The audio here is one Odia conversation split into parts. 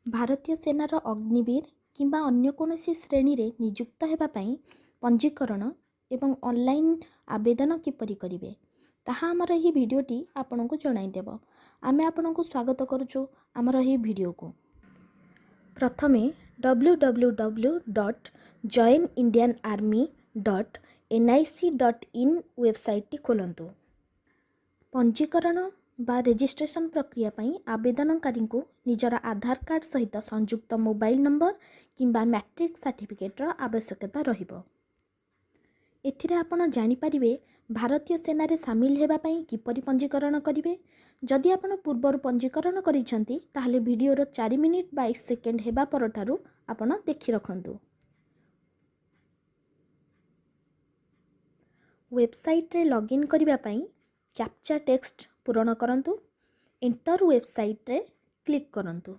ଭାରତୀୟ ସେନାର ଅଗ୍ନିବୀର କିମ୍ବା ଅନ୍ୟ କୌଣସି ଶ୍ରେଣୀରେ ନିଯୁକ୍ତ ହେବା ପାଇଁ ପଞ୍ଜୀକରଣ ଏବଂ ଅନଲାଇନ୍ ଆବେଦନ କିପରି କରିବେ, ତାହା ଆମର ଏହି ଭିଡ଼ିଓଟି ଆପଣଙ୍କୁ ଜଣାଇଦେବ। ଆମେ ଆପଣଙ୍କୁ ସ୍ୱାଗତ କରୁଛୁ ଆମର ଏହି ଭିଡ଼ିଓକୁ। ପ୍ରଥମେ www.joinindianarmy.nic.in ୱେବସାଇଟ୍ଟି ଖୋଲନ୍ତୁ। ପଞ୍ଜୀକରଣ ବା ରେଜିଷ୍ଟ୍ରେସନ୍ ପ୍ରକ୍ରିୟା ପାଇଁ ଆବେଦନକାରୀଙ୍କୁ ନିଜର ଆଧାର କାର୍ଡ଼ ସହିତ ସଂଯୁକ୍ତ ମୋବାଇଲ୍ ନମ୍ବର କିମ୍ବା ମ୍ୟାଟ୍ରିକ୍ ସାର୍ଟିଫିକେଟ୍ର ଆବଶ୍ୟକତା ରହିବ। ଏଥିରେ ଆପଣ ଜାଣିପାରିବେ, ଭାରତୀୟ ସେନାରେ ସାମିଲ ହେବା ପାଇଁ କିପରି ପଞ୍ଜୀକରଣ କରିବେ। ଯଦି ଆପଣ ପୂର୍ବରୁ ପଞ୍ଜୀକରଣ କରିଛନ୍ତି, ତାହେଲେ ଭିଡ଼ିଓର 4 ମିନିଟ୍ 22 ସେକେଣ୍ଡ ହେବା ପରଠାରୁ ଆପଣ ଦେଖି ରଖନ୍ତୁ। ୱେବସାଇଟ୍ରେ ଲଗ୍ଇନ୍ କରିବା ପାଇଁ କ୍ୟାପଚା ଟେକ୍ସଟ ପୂରଣ କରନ୍ତୁ। ଏଣ୍ଟର ୱେବସାଇଟ୍ରେ କ୍ଲିକ୍ କରନ୍ତୁ।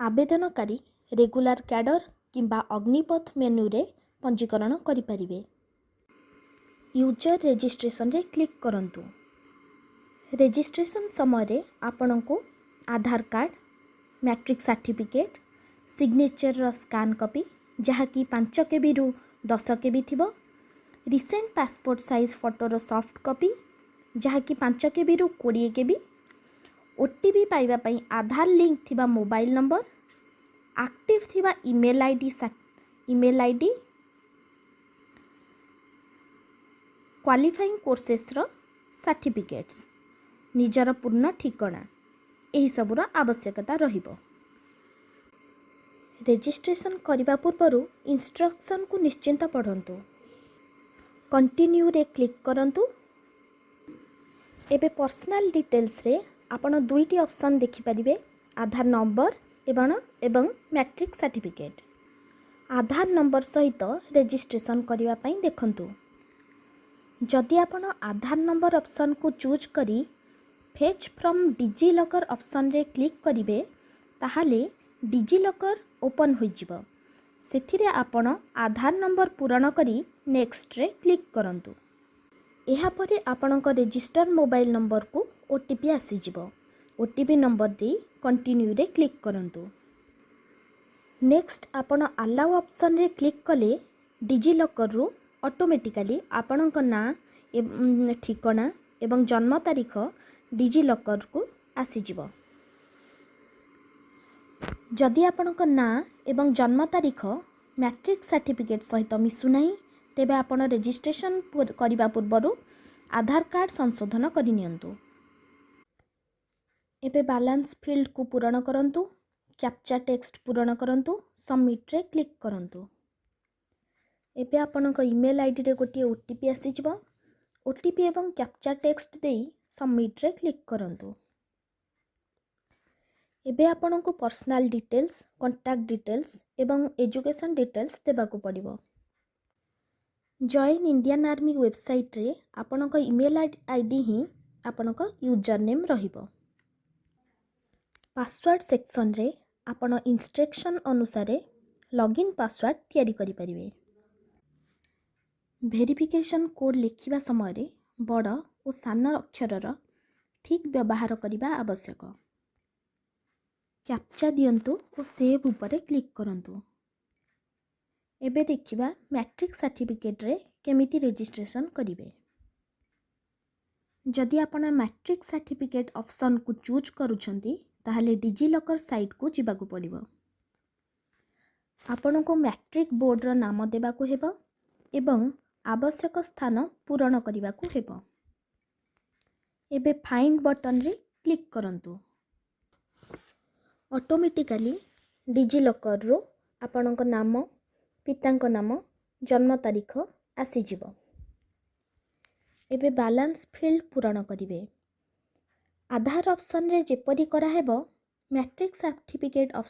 ଆବେଦନକାରୀ ରେଗୁଲାର କ୍ୟାଡର କିମ୍ବା ଅଗ୍ନିପଥ ମେନୁରେ ପଞ୍ଜୀକରଣ କରିପାରିବେ। ୟୁଜର ରେଜିଷ୍ଟ୍ରେସନରେ କ୍ଲିକ୍ କରନ୍ତୁ। ରେଜିଷ୍ଟ୍ରେସନ ସମୟରେ ଆପଣଙ୍କୁ ଆଧାର କାର୍ଡ଼, ମ୍ୟାଟ୍ରିକ୍ ସାର୍ଟିଫିକେଟ୍, ସିଗ୍ନେଚରର ସ୍କାନ୍ କପି, ଯାହାକି 5 କେବିରୁ 10 କେବି ଥିବ, ରିସେଣ୍ଟ ପାସପୋର୍ଟ ସାଇଜ୍ ଫଟୋର ସଫ୍ଟ କପି, ଯାହାକି 5 କେବିରୁ 20 କେବି, ଓଟିପି ପାଇବା ପାଇଁ ଆଧାର ଲିଙ୍କ୍ ଥିବା ମୋବାଇଲ୍ ନମ୍ବର, ଆକ୍ଟିଭ୍ ଥିବା ଇମେଲ୍ ଆଇଡି, କ୍ୱାଲିଫାଇଂ କୋର୍ସେସ୍ର ସାର୍ଟିଫିକେଟ୍ସ, ନିଜର ପୂର୍ଣ୍ଣ ଠିକଣା, ଏହିସବୁର ଆବଶ୍ୟକତା ରହିବ। ରେଜିଷ୍ଟ୍ରେସନ୍ କରିବା ପୂର୍ବରୁ ଇନଷ୍ଟ୍ରକ୍ସନ୍କୁ ନିଶ୍ଚିତ ପଢ଼ନ୍ତୁ। କଣ୍ଟିନ୍ୟୁରେ କ୍ଲିକ୍ କରନ୍ତୁ। ଏବେ ପର୍ସନାଲ୍ ଡିଟେଲ୍ସରେ ଆପଣ ଦୁଇଟି ଅପସନ୍ ଦେଖିପାରିବେ, ଆଧାର ନମ୍ବର ଏବଂ ମ୍ୟାଟ୍ରିକ୍ ସାର୍ଟିଫିକେଟ୍। ଆଧାର ନମ୍ବର ସହିତ ରେଜିଷ୍ଟ୍ରେସନ୍ କରିବା ପାଇଁ ଦେଖନ୍ତୁ। ଯଦି ଆପଣ ଆଧାର ନମ୍ବର ଅପସନ୍କୁ ଚୁଜ୍ କରି ଫେଚ୍ ଫ୍ରମ୍ ଡିଜିଲକର୍ ଅପସନ୍ରେ କ୍ଲିକ୍ କରିବେ, ତାହେଲେ ଡିଜିଲକର୍ ଓପନ୍ ହୋଇଯିବ। ସେଥିରେ ଆପଣ ଆଧାର ନମ୍ବର ପୂରଣ କରି ନେକ୍ସଟରେ କ୍ଲିକ୍ କରନ୍ତୁ। ଏହାପରେ ଆପଣଙ୍କ ରେଜିଷ୍ଟର ମୋବାଇଲ୍ ନମ୍ବରକୁ ଓଟିପି ଆସିଯିବ। ଓଟିପି ନମ୍ବର ଦେଇ କଣ୍ଟିନ୍ୟୁରେ କ୍ଲିକ୍ କରନ୍ତୁ। ନେକ୍ସଟ ଆପଣ ଆଲାଉ ଅପସନ୍ରେ କ୍ଲିକ୍ କଲେ ଡିଜିଲକର୍ରୁ ଅଟୋମେଟିକାଲି ଆପଣଙ୍କ ନାଁ, ଠିକଣା ଏବଂ ଜନ୍ମ ତାରିଖ ଡିଜିଲକର୍କୁ ଆସିଯିବ। ଯଦି ଆପଣଙ୍କ ନାଁ ଏବଂ ଜନ୍ମ ତାରିଖ ମ୍ୟାଟ୍ରିକ୍ ସାର୍ଟିଫିକେଟ୍ ସହିତ ମିଶୁନାହିଁ, ତେବେ ଆପଣ ରେଜିଷ୍ଟ୍ରେସନ୍ କରିବା ପୂର୍ବରୁ ଆଧାର କାର୍ଡ଼ ସଂଶୋଧନ କରିନିଅନ୍ତୁ। ଏବେ ବାଲାନ୍ସ ଫିଲ୍ଡକୁ ପୂରଣ କରନ୍ତୁ। କ୍ୟାପଚା ଟେକ୍ସଟ ପୂରଣ କରନ୍ତୁ। ସବମିଟ୍ରେ କ୍ଲିକ୍ କରନ୍ତୁ। ଏବେ ଆପଣଙ୍କ ଇମେଲ୍ ଆଇଡ଼ିରେ ଗୋଟିଏ ଓଟିପି ଆସିଯିବ। ଓଟିପି ଏବଂ କ୍ୟାପଚା ଟେକ୍ସଟ ଦେଇ ସବମିଟ୍ରେ କ୍ଲିକ୍ କରନ୍ତୁ। ଏବେ ଆପଣଙ୍କୁ ପର୍ସନାଲ୍ ଡିଟେଲ୍ସ, କଣ୍ଟାକ୍ଟ ଡିଟେଲ୍ସ ଏବଂ ଏଜୁକେସନ୍ ଡିଟେଲ୍ସ ଦେବାକୁ ପଡ଼ିବ। ଜଏନ୍ ଇଣ୍ଡିଆନ୍ ଆର୍ମି ୱେବସାଇଟ୍ରେ ଆପଣଙ୍କ ଇମେଲ୍ ଆଇଡ଼ି ହିଁ ଆପଣଙ୍କ ୟୁଜର୍ ନେମ୍ ରହିବ। ପାସୱାର୍ଡ଼ ସେକ୍ସନରେ ଆପଣ ଇନଷ୍ଟ୍ରକ୍ସନ୍ ଅନୁସାରେ ଲଗ୍ଇନ୍ ପାସୱାର୍ଡ଼ ତିଆରି କରିପାରିବେ। ଭେରିଫିକେସନ୍ କୋଡ଼୍ ଲେଖିବା ସମୟରେ ବଡ଼ ଓ ସାନ ଅକ୍ଷରର ଠିକ୍ ବ୍ୟବହାର କରିବା ଆବଶ୍ୟକ। କ୍ୟାପଚା ଦିଅନ୍ତୁ ଓ ସେଭ୍ ଉପରେ କ୍ଲିକ୍ କରନ୍ତୁ। ଏବେ ଦେଖିବା, ମ୍ୟାଟ୍ରିକ୍ ସାର୍ଟିଫିକେଟ୍ରେ କେମିତି ରେଜିଷ୍ଟ୍ରେସନ୍ କରିବେ। ଯଦି ଆପଣ ମ୍ୟାଟ୍ରିକ୍ ସାର୍ଟିଫିକେଟ୍ ଅପସନ୍କୁ ଚୁଜ୍ କରୁଛନ୍ତି, ତାହେଲେ ଡିଜିଲକର୍ ସାଇଟ୍କୁ ଯିବାକୁ ପଡ଼ିବ। ଆପଣଙ୍କୁ ମ୍ୟାଟ୍ରିକ୍ ବୋର୍ଡ଼ର ନାମ ଦେବାକୁ ହେବ ଏବଂ ଆବଶ୍ୟକ ସ୍ଥାନ ପୂରଣ କରିବାକୁ ହେବ। ଏବେ ଫାଇଣ୍ଡ ବଟନରେ କ୍ଲିକ୍ କରନ୍ତୁ। ଅଟୋମେଟିକାଲି ଡିଜିଲକର୍ରୁ ଆପଣଙ୍କ ନାମ, ପିତାଙ୍କ ନାମ, ଜନ୍ମ ତାରିଖ ଆସିଯିବ। ଏବେ ବାଲାନ୍ସ ଫିଲ୍ଡ ପୂରଣ କରିବେ। ଆଧାର ଅପସନ୍ରେ ଯେପରି କରାହେବ, ମ୍ୟାଟ୍ରିକ୍ ସାର୍ଟିଫିକେଟ୍ ଅପସନ୍